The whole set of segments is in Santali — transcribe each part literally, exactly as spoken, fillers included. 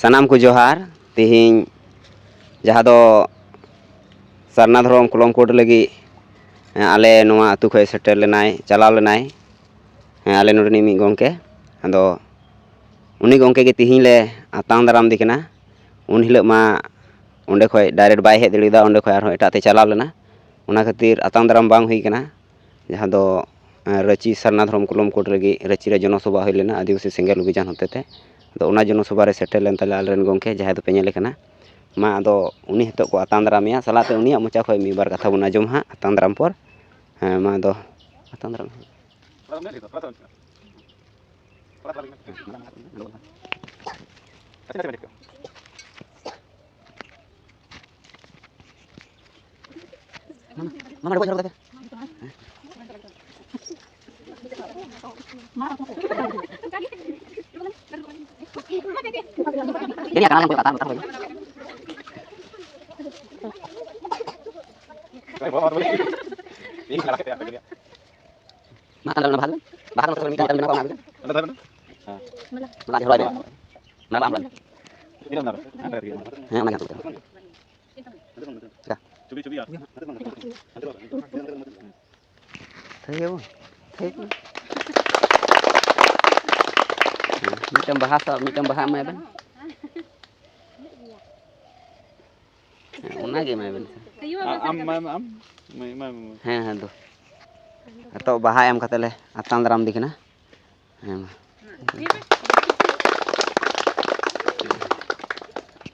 ᱥᱟᱱᱟᱢ ᱠᱚ ᱡᱚᱦᱟᱨ᱾ ᱛᱮᱦᱮᱧ ᱡᱟᱦᱟᱸ ᱫᱚ ᱥᱟᱨᱱᱟ ᱫᱷᱚᱨᱚᱢ ᱠᱚᱞᱚᱢ ᱠᱳᱰ ᱞᱟᱹᱜᱤᱫ, ᱮᱸ, ᱟᱞᱮ ᱱᱚᱣᱟ ᱟᱹᱛᱩ ᱠᱷᱚᱱ ᱥᱮᱴᱮᱨ ᱞᱮᱱᱟᱭ, ᱪᱟᱞᱟᱣ ᱞᱮᱱᱟᱭ, ᱦᱮᱸ, ᱟᱞᱮ ᱱᱚᱰᱮᱱᱤᱡ ᱢᱤᱫ ᱜᱚᱢᱠᱮ᱾ ᱟᱫᱚ ᱩᱱᱤ ᱜᱚᱢᱠᱮ ᱜᱮ ᱛᱮᱦᱮᱧ ᱞᱮ ᱟᱛᱟᱝ ᱫᱟᱨᱟᱢᱫᱮ ᱠᱟᱱᱟ᱾ ᱩᱱ ᱦᱤᱞᱳᱜ ᱢᱟ ᱚᱸᱰᱮ ᱠᱷᱚᱱ direct ᱵᱟᱭ ᱦᱮᱡ ᱫᱟᱲᱮᱭᱟᱫᱟ, ᱚᱸᱰᱮ ᱠᱷᱚᱱ ᱟᱨᱦᱚᱸ ᱮᱴᱟᱜ ᱛᱮ ᱪᱟᱞᱟᱣ ᱞᱮᱱᱟ᱾ ᱚᱱᱟ ᱠᱷᱟᱹᱛᱤᱨ ᱟᱛᱟᱝ ᱫᱟᱨᱟᱢ ᱵᱟᱝ ᱦᱩᱭ ᱠᱟᱱᱟ᱾ ᱡᱟᱦᱟᱸ ᱫᱚ, ᱮᱸ, ᱨᱟᱺᱪᱤ ᱥᱟᱨᱱᱟ ᱫᱷᱚᱨᱚᱢ ᱠᱚᱞᱚᱢ ᱠᱳᱰ ᱞᱟᱹᱜᱤᱫ ᱨᱟᱺᱪᱤ ᱨᱮ ᱡᱚᱱᱚᱥᱚᱵᱷᱟ ᱦᱩᱭ ᱞᱮᱱᱟ ᱟᱹᱫᱤᱵᱟᱹᱥᱤ ᱥᱮᱸᱜᱮᱞ ᱚᱵᱷᱤᱡᱟᱱ ᱦᱚᱛᱮᱛᱮ᱾ ᱟᱫᱚ ᱚᱱᱟ ᱡᱚᱱᱚᱥᱚᱵᱷᱟ ᱨᱮ ᱥᱮᱴᱮᱨ ᱞᱮᱱ ᱛᱟᱞᱮᱭᱟ ᱟᱞᱮᱨᱮᱱ ᱜᱚᱢᱠᱮ, ᱡᱟᱦᱟᱸᱭ ᱫᱚᱯᱮ ᱧᱮᱞᱮ ᱠᱟᱱᱟ᱾ ᱢᱟ ᱟᱫᱚ ᱩᱱᱤ ᱱᱤᱛᱚᱜ ᱠᱚ ᱟᱛᱟᱝ ᱫᱟᱨᱟᱢᱮᱭᱟ, ᱥᱟᱞᱟᱜ ᱛᱮ ᱩᱱᱤᱭᱟᱜ ᱢᱚᱪᱟ ᱠᱷᱚᱱ ᱢᱤᱫ ᱵᱟᱨ ᱠᱟᱛᱷᱟ ᱵᱚᱱ ᱟᱸᱡᱚᱢᱟ ᱦᱟᱸᱜ ᱟᱛᱟᱝ ᱫᱟᱨᱟᱢ ᱯᱚᱨ᱾ ᱦᱮᱸ, ᱢᱟ ᱟᱫᱚ ᱟᱛᱟᱝ ᱫᱟᱨᱟᱢ᱾ ᱢᱟ ᱛᱟᱦᱞᱮ ᱚᱱᱟ ᱵᱟᱦᱟ ᱫᱚ, ᱵᱟᱦᱟ ᱫᱚ ᱢᱤᱫᱴᱟᱝ ᱢᱮᱱᱟᱜᱼᱟ, ᱚᱱᱟ ᱟᱹᱜᱩ ᱠᱟᱛᱮ᱾ ᱚᱱᱟ ᱡᱷᱚᱲᱟᱭ ᱢᱮ᱾ ᱚᱱᱟ ᱵᱟᱝ ᱟᱢ ᱞᱟᱹᱭ᱾ ᱦᱮᱸ, ᱚᱱᱟ ᱜᱮ ᱦᱟᱸᱜ᱾ ᱴᱷᱤᱠ ᱜᱮᱭᱟ ᱵᱚᱱ᱾ ᱴᱷᱤᱠ ᱜᱮᱭᱟ᱾ ᱢᱤᱫᱴᱟᱝ ᱵᱟᱦᱟ ᱥᱟᱶ ᱢᱤᱫᱴᱟᱝ ᱵᱟᱦᱟ ᱮᱢᱟᱭ ᱵᱮᱱ᱾ ᱦᱮᱸ, ᱚᱱᱟᱜᱮ ᱮᱢᱟᱭ ᱵᱮᱱ ᱥᱮ᱾ ᱟᱢ ᱮᱢᱟᱭ ᱢᱮ, ᱟᱢ ᱮᱢᱟᱭ ᱢᱮ᱾ ᱦᱮᱸ, ᱦᱮᱸ, ᱫᱩ᱾ ᱱᱤᱛᱚᱜ ᱵᱟᱦᱟ ᱮᱢ ᱠᱟᱛᱮ ᱞᱮ ᱟᱛᱟᱝ ᱫᱟᱨᱟᱢ ᱤᱫᱤ ᱠᱟᱱᱟ᱾ ᱦᱮᱸ, ᱢᱟ᱾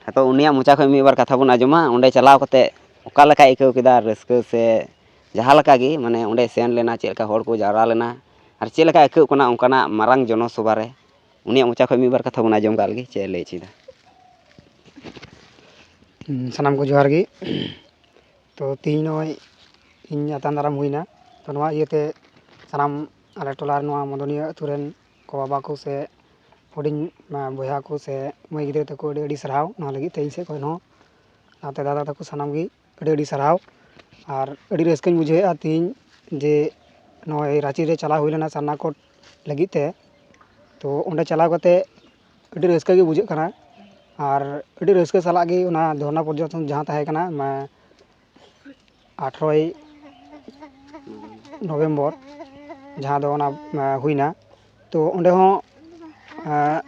ᱱᱤᱛᱚᱜ ᱩᱱᱤᱭᱟᱜ ᱢᱚᱪᱟ ᱠᱷᱚᱱ ᱢᱤᱫ ᱵᱟᱨ ᱠᱟᱛᱷᱟ ᱵᱚᱱ ᱟᱸᱡᱚᱢᱟ, ᱚᱸᱰᱮ ᱪᱟᱞᱟᱣ ᱠᱟᱛᱮ ᱚᱠᱟ ᱞᱮᱠᱟᱭ ᱟᱹᱭᱠᱟᱹᱣ ᱠᱮᱫᱟ, ᱨᱟᱹᱥᱠᱟᱹ ᱥᱮ ᱡᱟᱦᱟᱸ ᱞᱮᱠᱟ ᱜᱮ, ᱢᱟᱱᱮ, ᱚᱸᱰᱮ ᱥᱮᱱ ᱞᱮᱱᱟ, ᱪᱮᱫ ᱞᱮᱠᱟ ᱦᱚᱲ ᱠᱚ ᱡᱟᱣᱨᱟ ᱞᱮᱱᱟ, ᱟᱨ ᱪᱮᱫ ᱞᱮᱠᱟ ᱟᱹᱭᱠᱟᱹᱜ ᱠᱟᱱᱟ ᱚᱱᱠᱟᱱᱟᱜ ᱢᱟᱨᱟᱝ ᱡᱚᱱᱚᱥᱚᱵᱷᱟ ᱨᱮ᱾ ᱩᱱᱤᱭᱟᱜ ᱢᱚᱪᱟ ᱠᱷᱚᱱ ᱢᱤᱫ ᱵᱟᱨ ᱠᱟᱛᱷᱟ ᱵᱚᱱ ᱟᱸᱡᱚᱢ ᱠᱟᱜ ᱞᱮᱜᱮ, ᱪᱮᱫ ᱮ ᱞᱟᱹᱭ ᱦᱚᱪᱚᱭᱮᱫᱟ᱾ ᱦᱩᱸ, ᱥᱟᱱᱟᱢ ᱠᱚ ᱡᱚᱦᱟᱨ ᱜᱮ᱾ ᱛᱚ, ᱛᱮᱦᱮᱧ ᱱᱚᱜᱼᱚᱭ ᱤᱧ ᱟᱛᱟᱝ ᱫᱟᱨᱟᱢ ᱦᱩᱭᱱᱟ᱾ ᱛᱚ, ᱱᱚᱣᱟ ᱤᱭᱟᱹᱛᱮ ᱥᱟᱱᱟᱢ ᱟᱞᱮ ᱴᱚᱞᱟ ᱨᱮ, ᱱᱚᱣᱟ ᱢᱚᱫᱚᱱᱤᱭᱟᱹ ᱟᱹᱛᱩ ᱨᱮᱱ ᱜᱚ ᱵᱟᱵᱟ ᱠᱚ ᱥᱮ ᱦᱩᱰᱤᱧ, ᱟ, ᱵᱚᱭᱦᱟ ᱠᱚ ᱥᱮ ᱢᱟᱹᱭ ᱜᱤᱫᱽᱨᱟᱹ ᱛᱟᱠᱚ ᱟᱹᱰᱤ ᱟᱹᱰᱤ ᱥᱟᱨᱦᱟᱣ ᱱᱚᱣᱟ ᱞᱟᱹᱜᱤᱫ ᱛᱮ ᱤᱧ ᱥᱮᱫ ᱠᱷᱚᱱ ᱦᱚᱸ᱾ ᱥᱟᱶᱛᱮ ᱫᱟᱫᱟ ᱛᱟᱠᱚ ᱥᱟᱱᱟᱢ ᱜᱮ ᱟᱹᱰᱤ ᱟᱹᱰᱤ ᱥᱟᱨᱦᱟᱣ᱾ ᱟᱨ ᱟᱹᱰᱤ ᱨᱟᱹᱥᱠᱟᱹᱧ ᱵᱩᱡᱷᱟᱹᱣᱮᱫᱼᱟ ᱛᱮᱦᱮᱧ ᱡᱮ ᱱᱚᱜᱼᱚᱭ ᱨᱟᱺᱪᱤ ᱨᱮ ᱪᱟᱞᱟᱣ ᱦᱩᱭ ᱞᱮᱱᱟ ᱥᱟᱨᱱᱟ ᱠᱳᱰ ᱞᱟᱹᱜᱤᱫ ᱛᱮ᱾ ᱛᱚ, ᱚᱸᱰᱮ ᱪᱟᱞᱟᱣ ᱠᱟᱛᱮ ᱟᱹᱰᱤ ᱨᱟᱹᱥᱠᱟᱹ ᱜᱮ ᱵᱩᱡᱷᱟᱹᱜ ᱠᱟᱱᱟ᱾ ᱟᱨ ᱟᱹᱰᱤ ᱨᱟᱹᱥᱠᱟᱹ ᱥᱟᱞᱟᱜ ᱜᱮ ᱚᱱᱟ ᱫᱷᱚᱨᱱᱟ ᱯᱨᱚᱫᱚᱨᱥᱚᱱ ᱡᱟᱦᱟᱸ ᱛᱟᱦᱮᱸ ᱠᱟᱱᱟ, ᱢᱟ, ᱟᱴᱷᱨᱚᱭ ᱱᱚᱵᱷᱮᱢᱵᱚᱨ, ᱡᱟᱦᱟᱸ ᱫᱚ ᱚᱱᱟ, ᱢᱟ, ᱦᱩᱭᱱᱟ᱾ ᱛᱚ ᱚᱸᱰᱮ ᱦᱚᱸ, ᱟᱸ,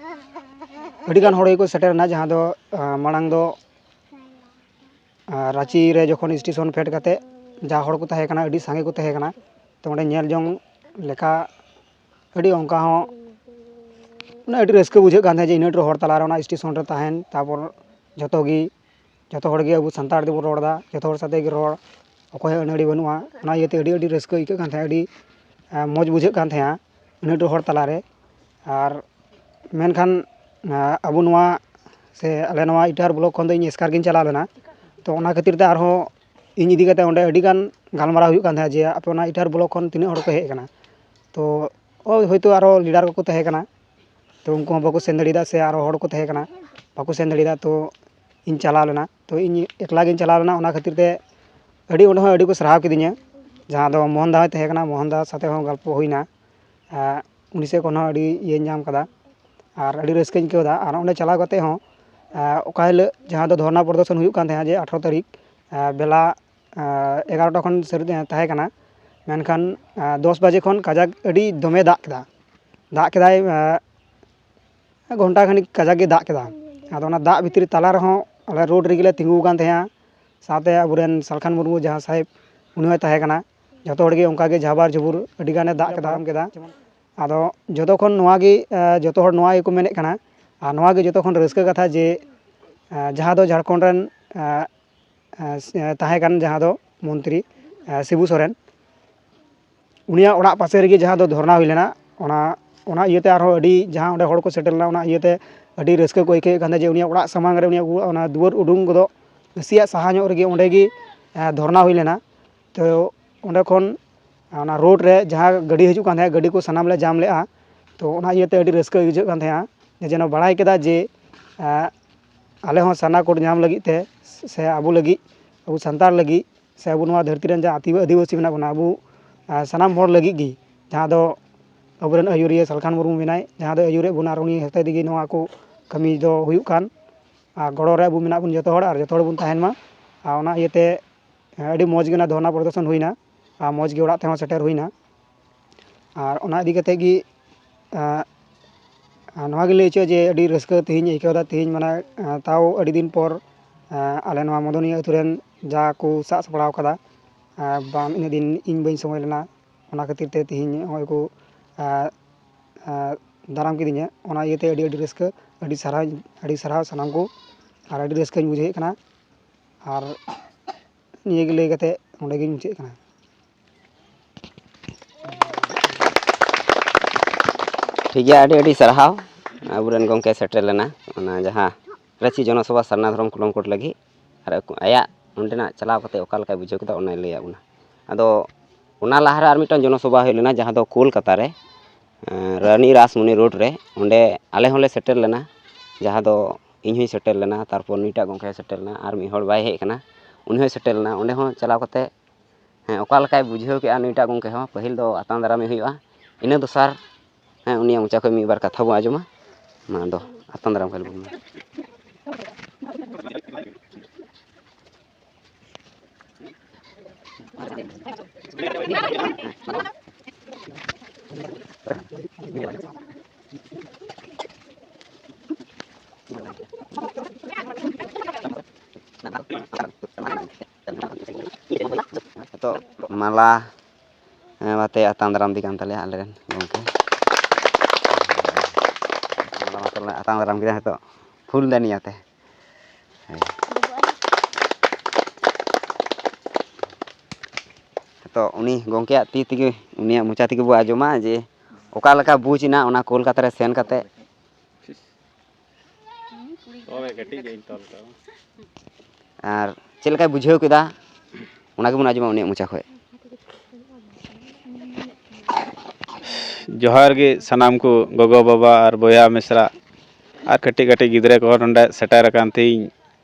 ᱟᱹᱰᱤᱜᱟᱱ ᱦᱚᱲ ᱜᱮᱠᱚ ᱥᱮᱴᱮᱨᱮᱱᱟ, ᱡᱟᱦᱟᱸ ᱫᱚ, ᱟᱸ, ᱢᱟᱲᱟᱝ ᱫᱚ, ᱟᱸ, ᱨᱟᱸᱪᱤ ᱨᱮ ᱡᱚᱠᱷᱚᱱ ᱥᱴᱮᱥᱚᱱ ᱯᱷᱮᱰ ᱠᱟᱛᱮ ᱡᱟ ᱦᱚᱲ ᱠᱚ ᱛᱟᱦᱮᱸ ᱠᱟᱱᱟ, ᱟᱹᱰᱤ ᱥᱟᱸᱜᱮ ᱠᱚ ᱛᱟᱦᱮᱸ ᱠᱟᱱᱟ᱾ ᱛᱚ ᱚᱸᱰᱮ ᱧᱮᱞ ᱡᱚᱝ ᱞᱮᱠᱟ ᱟᱹᱰᱤ ᱚᱱᱠᱟ ᱦᱚᱸ, ᱢᱟᱱᱮ, ᱟᱹᱰᱤ ᱨᱟᱹᱥᱠᱟᱹ ᱵᱩᱡᱷᱟᱹᱜ ᱠᱟᱱ ᱛᱟᱦᱮᱸᱫ ᱡᱮ ᱤᱱᱟᱹᱜ ᱰᱷᱮᱨ ᱦᱚᱲ ᱛᱟᱞᱟᱨᱮ ᱚᱱᱟ ᱥᱴᱮᱥᱚᱱ ᱨᱮ ᱛᱟᱦᱮᱱ᱾ ᱛᱟᱨᱯᱚᱨ ᱡᱚᱛᱚ ᱜᱮ, ᱡᱚᱛᱚ ᱦᱚᱲ ᱜᱮ ᱟᱵᱚ ᱥᱟᱱᱛᱟᱲ ᱛᱮᱵᱚᱱ ᱨᱚᱲ ᱮᱫᱟ, ᱡᱚᱛᱚ ᱦᱚᱲ ᱥᱟᱛᱮᱜ ᱜᱮ ᱨᱚᱲ, ᱚᱠᱚᱭ ᱦᱚᱸ ᱟᱹᱱᱟᱹᱲᱤ ᱵᱟᱹᱱᱩᱜᱼᱟ᱾ ᱚᱱᱟ ᱤᱭᱟᱹᱛᱮ ᱟᱹᱰᱤ, ᱟᱹᱰᱤ ᱨᱟᱹᱥᱠᱟᱹ ᱟᱹᱭᱠᱟᱹᱜ ᱠᱟᱱ ᱛᱟᱦᱮᱸᱫ, ᱟᱹᱰᱤ, ᱟᱸ, ᱢᱚᱡᱽ ᱵᱩᱡᱷᱟᱹᱜ ᱠᱟᱱ ᱛᱟᱦᱮᱸᱫᱼᱟ ᱤᱱᱟᱹᱜ ᱰᱷᱮᱨ ᱦᱚᱲ ᱛᱟᱞᱟᱨᱮ᱾ ᱟᱨ ᱢᱮᱱᱠᱷᱟᱱ, ᱟᱸ, ᱟᱵᱚ ᱱᱚᱣᱟ ᱥᱮ ᱟᱞᱮ ᱱᱚᱣᱟ ᱤᱴᱟᱦᱟᱨ ᱵᱞᱚᱠ ᱠᱷᱚᱱ ᱫᱚ ᱤᱧ ᱮᱥᱠᱟᱨ ᱜᱤᱧ ᱪᱟᱞᱟᱣ ᱞᱮᱱᱟ᱾ ᱛᱚ ᱚᱱᱟ ᱠᱷᱟᱹᱛᱤᱨ ᱛᱮ ᱟᱨᱦᱚᱸ ᱤᱧ ᱤᱫᱤ ᱠᱟᱛᱮ ᱚᱸᱰᱮ ᱟᱹᱰᱤ ᱜᱟᱱ ᱜᱟᱞᱢᱟᱨᱟᱣ ᱦᱩᱭᱩᱜ ᱠᱟᱱ ᱛᱟᱦᱮᱸᱫ ᱡᱮ ᱟᱯᱮ ᱚᱱᱟ ᱤᱴᱟᱦᱟᱨ ᱵᱞᱚᱠ ᱠᱷᱚᱱ ᱛᱤᱱᱟᱹᱜ ᱦᱚᱲ ᱠᱚ ᱦᱮᱡ ᱟᱠᱟᱱᱟ᱾ ᱛᱚ ᱳᱭ ᱦᱚᱭᱛᱳ ᱟᱨᱚ ᱞᱤᱰᱟᱨ ᱠᱚᱠᱚ ᱛᱟᱦᱮᱸ ᱠᱟᱱᱟ, ᱛᱚ ᱩᱱᱠᱩ ᱦᱚᱸ ᱵᱟᱠᱚ ᱥᱮᱱ ᱫᱟᱲᱮᱭᱟᱫᱟ, ᱥᱮ ᱟᱨᱚ ᱦᱚᱲ ᱠᱚ ᱛᱟᱦᱮᱸ ᱠᱟᱱᱟ ᱵᱟᱠᱚ ᱥᱮᱱ ᱫᱟᱲᱮᱭᱟᱫᱟ᱾ ᱛᱚ ᱤᱧ ᱪᱟᱞᱟᱣ ᱞᱮᱱᱟ, ᱛᱚ ᱤᱧ ᱮᱠᱞᱟ ᱜᱤᱧ ᱪᱟᱞᱟᱣ ᱞᱮᱱᱟ᱾ ᱚᱱᱟ ᱠᱷᱟᱹᱛᱤᱨ ᱛᱮ ᱟᱹᱰᱤ, ᱚᱸᱰᱮ ᱦᱚᱸ ᱟᱹᱰᱤ ᱠᱚ ᱥᱟᱨᱦᱟᱣ ᱠᱤᱫᱤᱧᱟ, ᱡᱟᱦᱟᱸ ᱫᱚ ᱢᱳᱦᱚᱱ ᱫᱟ ᱦᱚᱸᱭ ᱛᱟᱦᱮᱸ ᱠᱟᱱᱟ, ᱢᱳᱦᱚᱱ ᱫᱟ ᱥᱟᱛᱮ ᱦᱚᱸ ᱜᱚᱞᱯᱚ ᱦᱩᱭᱱᱟ᱾ ᱟᱸ, ᱩᱱᱤ ᱥᱮᱫ ᱠᱷᱚᱱ ᱦᱚᱸ ᱟᱹᱰᱤ ᱤᱭᱟᱹᱧ ᱧᱟᱢ ᱠᱟᱫᱟ ᱟᱨ ᱟᱹᱰᱤ ᱨᱟᱹᱥᱠᱟᱹᱧ ᱟᱹᱭᱠᱟᱹᱣ ᱮᱫᱟ᱾ ᱟᱨ ᱚᱸᱰᱮ ᱪᱟᱞᱟᱣ ᱠᱟᱛᱮ ᱦᱚᱸ, ᱟᱸ, ᱚᱠᱟ ᱦᱤᱞᱳᱜ ᱡᱟᱦᱟᱸ ᱫᱚ ᱫᱷᱚᱨᱱᱟ ᱯᱨᱚᱫᱚᱨᱥᱚᱱ ᱦᱩᱭᱩᱜ ᱠᱟᱱ ᱛᱟᱦᱮᱸᱫ ᱡᱮ ᱟᱴᱷᱨᱚ ᱛᱟᱹᱨᱤᱠᱷ, ᱟᱸ, ᱵᱮᱞᱟ, ᱟᱸ, ᱮᱜᱟᱨᱚᱴᱟ ᱠᱷᱚᱱ ᱥᱟᱹᱨᱫᱤ ᱛᱟᱦᱮᱸ ᱠᱟᱱᱟ, ᱢᱮᱱᱠᱷᱟᱱ, ᱟᱸ, ᱫᱚᱥ ᱵᱟᱡᱮ ᱠᱷᱚᱱ ᱠᱟᱡᱟᱠ ᱟᱹᱰᱤ ᱫᱚᱢᱮ ᱫᱟᱜ ᱠᱮᱫᱟ᱾ ᱫᱟᱜ ᱠᱮᱫᱟᱭ, ᱟᱸ, ᱜᱷᱚᱱᱴᱟ ᱠᱷᱟᱱᱤᱠ ᱠᱟᱡᱟᱠ ᱜᱮ ᱫᱟᱜ ᱠᱮᱫᱟ᱾ ᱟᱫᱚ ᱚᱱᱟ ᱫᱟᱜ ᱵᱷᱤᱛᱨᱤ ᱛᱟᱞᱟ ᱨᱮᱦᱚᱸ ᱟᱞᱮ ᱨᱳᱰ ᱨᱮᱜᱮ ᱞᱮ ᱛᱤᱸᱜᱩ ᱟᱠᱟᱱ ᱛᱟᱦᱮᱸᱜᱼᱟ᱾ ᱥᱟᱶᱛᱮ ᱟᱵᱚᱨᱮᱱ ᱥᱟᱞᱠᱷᱟᱱ ᱢᱩᱨᱢᱩ ᱡᱟᱦᱟᱸ ᱥᱟᱦᱮᱵᱽ, ᱩᱱᱤ ᱦᱚᱸᱭ ᱛᱟᱦᱮᱸ ᱠᱟᱱᱟ᱾ ᱡᱚᱛᱚ ᱦᱚᱲ ᱜᱮ ᱚᱱᱠᱟ ᱜᱮ ᱡᱷᱟᱵᱟᱨ ᱡᱷᱩᱵᱩᱨ ᱟᱹᱰᱤ ᱜᱟᱱᱮ ᱫᱟᱜ ᱠᱮᱫᱟ, ᱯᱟᱨᱚᱢ ᱠᱮᱫᱟ᱾ ᱟᱫᱚ ᱡᱚᱛᱚ ᱠᱷᱚᱱ ᱱᱚᱣᱟ ᱜᱮ, ᱮ, ᱡᱚᱛᱚ ᱦᱚᱲ ᱱᱚᱣᱟ ᱜᱮᱠᱚ ᱢᱮᱱᱮᱫ ᱠᱟᱱᱟ, ᱟᱨ ᱱᱚᱣᱟ ᱜᱮ ᱡᱚᱛᱚ ᱠᱷᱚᱱ ᱨᱟᱹᱥᱠᱟᱹ ᱠᱟᱛᱷᱟ ᱡᱮ, ᱮ, ᱡᱟᱦᱟᱸ ᱫᱚ ᱡᱷᱟᱲᱠᱷᱚᱸᱰ ᱨᱮᱱ, ᱮ, ᱮ, ᱛᱟᱦᱮᱸ ᱠᱟᱱ ᱡᱟᱦᱟᱸ ᱫᱚ ᱢᱚᱱᱛᱨᱤ, ᱮ, ᱥᱤᱵᱩ ᱥᱚᱨᱮᱱ, ᱩᱱᱤᱭᱟᱜ ᱚᱲᱟᱜ ᱯᱟᱥᱮ ᱨᱮᱜᱮ ᱡᱟᱦᱟᱸ ᱫᱚ ᱫᱷᱚᱨᱱᱟ ᱦᱩᱭ ᱞᱮᱱᱟ, ᱚᱱᱟ, ᱚᱱᱟ ᱤᱭᱟᱹᱛᱮ ᱟᱨᱦᱚᱸ ᱟᱹᱰᱤ, ᱡᱟᱦᱟᱸ ᱚᱸᱰᱮ ᱦᱚᱲ ᱠᱚ ᱥᱮᱴᱮᱨ ᱞᱮᱱᱟ, ᱚᱱᱟ ᱤᱭᱟᱹᱛᱮ ᱟᱹᱰᱤ ᱨᱟᱹᱥᱠᱟᱹ ᱠᱚ ᱟᱹᱭᱠᱟᱹᱣᱮᱫ ᱠᱟᱱ ᱛᱟᱦᱮᱸᱫ ᱡᱮ ᱩᱱᱤᱭᱟᱜ ᱚᱲᱟᱜ ᱥᱟᱢᱟᱝ ᱨᱮ, ᱩᱱᱤᱭᱟᱜ ᱚᱱᱟ ᱫᱩᱣᱟᱹᱨ ᱩᱰᱩᱝ ᱜᱚᱫᱚᱜ ᱱᱟᱥᱮᱭᱟᱜ ᱥᱟᱦᱟ ᱧᱚᱜ ᱨᱮᱜᱮ ᱚᱸᱰᱮ ᱜᱮ, ᱮ, ᱫᱷᱚᱨᱱᱟ ᱦᱩᱭ ᱞᱮᱱᱟ᱾ ᱛᱚ ᱚᱸᱰᱮ ᱠᱷᱚᱱ ᱚᱱᱟ ᱨᱳᱰ ᱨᱮ ᱡᱟᱦᱟᱸ ᱜᱟᱹᱰᱤ ᱦᱤᱡᱩᱜ ᱠᱟᱱ ᱛᱟᱦᱮᱸᱫ, ᱜᱟᱹᱰᱤ ᱠᱚ ᱥᱟᱱᱟᱢ ᱞᱮ ᱡᱟᱢ ᱞᱮᱜᱼᱟ᱾ ᱛᱚ ᱚᱱᱟ ᱤᱭᱟᱹᱛᱮ ᱟᱹᱰᱤ ᱨᱟᱹᱥᱠᱟᱹ ᱵᱩᱡᱷᱟᱹᱜ ᱠᱟᱱ ᱛᱟᱦᱮᱸᱜᱼᱟ, ᱡᱮ ᱡᱮᱱᱚ ᱵᱟᱲᱟᱭ ᱠᱮᱫᱟ ᱡᱮ, ᱮ, ᱟᱞᱮ ᱦᱚᱸ ᱥᱟᱨᱱᱟ ᱠᱳᱰ ᱧᱟᱢ ᱞᱟᱹᱜᱤᱫ ᱛᱮ, ᱥᱮ ᱟᱵᱚ ᱞᱟᱹᱜᱤᱫ, ᱟᱵᱚ ᱥᱟᱱᱛᱟᱲ ᱞᱟᱹᱜᱤᱫ, ᱥᱮ ᱟᱵᱚ ᱱᱚᱣᱟ ᱫᱷᱟᱹᱨᱛᱤ ᱨᱮᱱ ᱡᱟᱦᱟᱸ ᱟᱹᱫᱤᱵᱟᱹ-, ᱟᱹᱫᱤᱵᱟᱹᱥᱤ ᱢᱮᱱᱟᱜ ᱵᱚᱱᱟ, ᱟᱵᱚ, ᱮ, ᱥᱟᱱᱟᱢ ᱦᱚᱲ ᱞᱟᱹᱜᱤᱫ ᱜᱮ, ᱡᱟᱦᱟᱸ ᱫᱚ ᱟᱵᱚᱨᱮᱱ ᱟᱹᱭᱩᱨᱤᱭᱟᱹ ᱥᱟᱞᱠᱷᱟᱱ ᱢᱩᱨᱢᱩ ᱢᱮᱱᱟᱭ, ᱡᱟᱦᱟᱸ ᱫᱚ ᱟᱹᱭᱩᱨᱮᱫ ᱵᱚᱱᱟ, ᱟᱨ ᱩᱱᱤ ᱦᱚᱛᱮ ᱛᱮᱜᱮ ᱱᱚᱣᱟ ᱠᱚ ᱠᱟᱹᱢᱤ ᱫᱚ ᱦᱩᱭᱩᱜ ᱠᱟᱱ᱾ ᱟᱨ ᱜᱚᱲᱚ ᱨᱮ ᱟᱵᱚ ᱢᱮᱱᱟᱜ ᱵᱚᱱ ᱡᱚᱛᱚ ᱦᱚᱲ, ᱟᱨ ᱡᱚᱛᱚ ᱦᱚᱲ ᱵᱚᱱ ᱛᱟᱦᱮᱱ ᱢᱟ᱾ ᱟᱨ ᱚᱱᱟ ᱤᱭᱟᱹᱛᱮ, ᱮᱸ, ᱟᱹᱰᱤ ᱢᱚᱡᱽ ᱜᱮ ᱚᱱᱟ ᱫᱷᱚᱨᱱᱟ ᱯᱨᱚᱫᱚᱨᱥᱚᱱ ᱦᱩᱭᱱᱟ, ᱟᱨ ᱢᱚᱡᱽ ᱜᱮ ᱚᱲᱟᱜ ᱛᱮᱦᱚᱸ ᱥᱮᱴᱮᱨ ᱦᱩᱭᱱᱟ᱾ ᱟᱨ ᱚᱱᱟ ᱤᱫᱤ ᱠᱟᱛᱮ ᱜᱮ, ᱮᱸ, ᱟᱨ ᱱᱚᱣᱟ ᱜᱮ ᱞᱟᱹᱭ ᱦᱚᱪᱚᱭᱟ ᱡᱮ ᱟᱹᱰᱤ ᱨᱟᱹᱥᱠᱟᱹ ᱛᱮᱦᱮᱧ ᱟᱹᱭᱠᱟᱹᱣ ᱮᱫᱟ᱾ ᱛᱮᱦᱮᱧ ᱢᱟᱱᱮ, ᱮᱸ, ᱛᱟᱣ ᱟᱹᱰᱤ ᱫᱤᱱ ᱯᱚᱨ, ᱮᱸ, ᱟᱞᱮ ᱱᱚᱣᱟ ᱢᱚᱫᱚᱱᱤᱭᱟᱹ ᱟᱹᱛᱩ ᱨᱮᱱ ᱡᱟ ᱠᱚ ᱥᱟᱵ ᱥᱟᱯᱲᱟᱣ ᱠᱟᱫᱟ, ᱮᱸ, ᱵᱟᱝ ᱤᱱᱟᱹᱜ ᱫᱤᱱ ᱤᱧ ᱵᱟᱹᱧ ᱥᱚᱢᱚᱭ ᱞᱮᱱᱟ, ᱚᱱᱟ ᱠᱷᱟᱹᱛᱤᱨ ᱛᱮ ᱛᱮᱦᱮᱧ ᱱᱚᱜᱼᱚᱭ ᱠᱚ, ᱮᱸ, ᱮᱸ, ᱫᱟᱨᱟᱢ ᱠᱤᱫᱤᱧᱟ᱾ ᱚᱱᱟ ᱤᱭᱟᱹᱛᱮ ᱟᱹᱰᱤ ᱟᱹᱰᱤ ᱨᱟᱹᱥᱠᱟᱹ, ᱟᱹᱰᱤ ᱥᱟᱨᱦᱟᱣ, ᱟᱹᱰᱤ ᱥᱟᱨᱦᱟᱣ ᱥᱟᱱᱟᱢ ᱠᱚ, ᱟᱨ ᱟᱹᱰᱤ ᱨᱟᱹᱥᱠᱟᱹᱧ ᱵᱩᱡᱷᱟᱹᱣᱮᱫ ᱠᱟᱱᱟ᱾ ᱟᱨ ᱱᱤᱭᱟᱹ ᱜᱮ ᱞᱟᱹᱭ ᱠᱟᱛᱮ ᱱᱚᱸᱰᱮ ᱜᱤᱧ ᱢᱩᱪᱟᱹᱫ ᱠᱟᱱᱟ᱾ ᱴᱷᱤᱠ ᱜᱮᱭᱟ, ᱟᱹᱰᱤ ᱟᱹᱰᱤ ᱥᱟᱨᱦᱟᱣ᱾ ᱟᱵᱚᱨᱮᱱ ᱜᱚᱢᱠᱮ ᱥᱮᱴᱮᱨ ᱞᱮᱱᱟ ᱚᱱᱟ ᱡᱟᱦᱟᱸ ᱨᱟᱺᱪᱤ ᱡᱚᱱᱚᱥᱚᱵᱷᱟ ᱥᱟᱨᱱᱟ ᱫᱷᱚᱨᱚᱢ ᱠᱩᱞᱚᱢ ᱠᱳᱰ ᱞᱟᱹᱜᱤᱫ, ᱟᱨ ᱟᱠᱚ, ᱟᱭᱟᱜ ᱚᱸᱰᱮᱱᱟᱜ ᱪᱟᱞᱟᱣ ᱠᱟᱛᱮ ᱚᱠᱟ ᱞᱮᱠᱟᱭ ᱵᱩᱡᱷᱟᱹᱣ ᱠᱮᱫᱟ, ᱚᱱᱟᱭ ᱞᱟᱹᱭᱟᱫ ᱵᱚᱱᱟ᱾ ᱟᱫᱚ ᱚᱱᱟ ᱞᱟᱦᱟᱨᱮ ᱟᱨ ᱢᱤᱫᱴᱟᱝ ᱡᱚᱱᱚᱥᱚᱵᱷᱟ ᱦᱩᱭ ᱞᱮᱱᱟ, ᱡᱟᱦᱟᱸ ᱫᱚ ᱠᱳᱞᱠᱟᱛᱟ ᱨᱮ, ᱮᱸ, ᱨᱟᱱᱤ ᱨᱟᱥᱢᱚᱱᱤ ᱨᱳᱰ ᱨᱮ, ᱚᱸᱰᱮ ᱟᱞᱮ ᱦᱚᱸᱞᱮ ᱥᱮᱴᱮᱨ ᱞᱮᱱᱟ, ᱡᱟᱦᱟᱸ ᱫᱚ ᱤᱧ ᱦᱚᱸᱧ ᱥᱮᱴᱮᱨ ᱞᱮᱱᱟ, ᱛᱟᱨᱯᱚᱨ ᱱᱩᱭᱴᱟᱜ ᱜᱚᱢᱠᱮ ᱦᱚᱸᱭ ᱥᱮᱴᱮᱨ ᱞᱮᱱᱟ, ᱟᱨ ᱢᱤᱫ ᱦᱚᱲ ᱵᱟᱭ ᱦᱮᱡ ᱟᱠᱟᱱᱟ, ᱩᱱᱤ ᱦᱚᱸᱭ ᱥᱮᱴᱮᱨ ᱞᱮᱱᱟ᱾ ᱚᱸᱰᱮ ᱦᱚᱸ ᱪᱟᱞᱟᱣ ᱠᱟᱛᱮ, ᱦᱮᱸ, ᱚᱠᱟ ᱞᱮᱠᱟᱭ ᱵᱩᱡᱷᱟᱹᱣ ᱠᱮᱜᱼᱟ ᱱᱩᱭᱴᱟᱜ ᱜᱚᱢᱠᱮ ᱦᱚᱸ, ᱯᱟᱹᱦᱤᱞ ᱫᱚ ᱟᱛᱟᱝ ᱫᱟᱨᱟᱢᱮ ᱦᱩᱭᱩᱜᱼᱟ, ᱤᱱᱟᱹ ᱫᱚᱥᱟᱨ, ᱦᱮᱸ, ᱩᱱᱤᱭᱟᱜ ᱢᱚᱪᱟ ᱠᱷᱚᱱ ᱢᱤᱫ ᱵᱟᱨ ᱠᱟᱛᱷᱟ ᱵᱚᱱ ᱟᱸᱡᱚᱢᱟ᱾ ᱢᱟ ᱟᱫᱚ ᱟᱛᱟᱝ ᱫᱟᱨᱟᱢ ᱠᱟᱱ ᱵᱚᱱ᱾ ᱱᱤᱛᱚᱜ ᱢᱟᱞᱟ, ᱦᱮᱸ, ᱟᱛᱮ ᱟᱛᱟᱝ ᱫᱟᱨᱟᱢ ᱤᱫᱤ ᱠᱟᱱ ᱛᱟᱞᱮᱭᱟ ᱟᱞᱮᱨᱮᱱ ᱜᱚᱢᱠᱮ᱾ ᱢᱟᱞᱟ ᱟᱛᱮ ᱞᱮ ᱟᱛᱟᱝ ᱫᱟᱨᱟᱢ ᱠᱮᱫᱟ ᱱᱤᱛᱚᱜ ᱯᱷᱩᱞᱫᱟᱱᱤ ᱟᱛᱮ᱾ ᱦᱮᱸ᱾ ᱱᱤᱛᱚᱜ ᱩᱱᱤ ᱜᱚᱢᱠᱮᱭᱟᱜ ᱛᱤ ᱛᱮᱜᱮ, ᱩᱱᱤᱭᱟᱜ ᱢᱚᱪᱟ ᱛᱮᱜᱮ ᱵᱚ ᱟᱸᱡᱚᱢᱟ ᱡᱮ ᱚᱠᱟ ᱞᱮᱠᱟ ᱵᱩᱡᱽ ᱮᱱᱟ ᱚᱱᱟ ᱠᱳᱞᱠᱟᱛᱟ ᱨᱮ ᱥᱮᱱ ᱠᱟᱛᱮ᱾ ᱟᱨ ᱪᱮᱫ ᱞᱮᱠᱟᱭ ᱵᱩᱡᱷᱟᱹᱣ ᱠᱮᱫᱟ, ᱚᱱᱟ ᱜᱮᱵᱚᱱ ᱟᱸᱡᱚᱢᱟ ᱩᱱᱤᱭᱟᱜ ᱢᱚᱪᱟ ᱠᱷᱚᱱ᱾ ᱡᱚᱦᱟᱨ ᱜᱮ ᱥᱟᱱᱟᱢ ᱠᱚ ᱜᱚᱜᱚ ᱵᱟᱵᱟ ᱟᱨ ᱵᱚᱭᱦᱟ ᱢᱤᱥᱨᱟ ᱟᱨ ᱠᱟᱹᱴᱤᱡ ᱠᱟᱹᱴᱤᱡ ᱜᱤᱫᱽᱨᱟᱹ ᱠᱚᱦᱚᱸ ᱱᱚᱰᱮ ᱥᱮᱴᱮᱨ ᱟᱠᱟᱱ ᱛᱤᱧ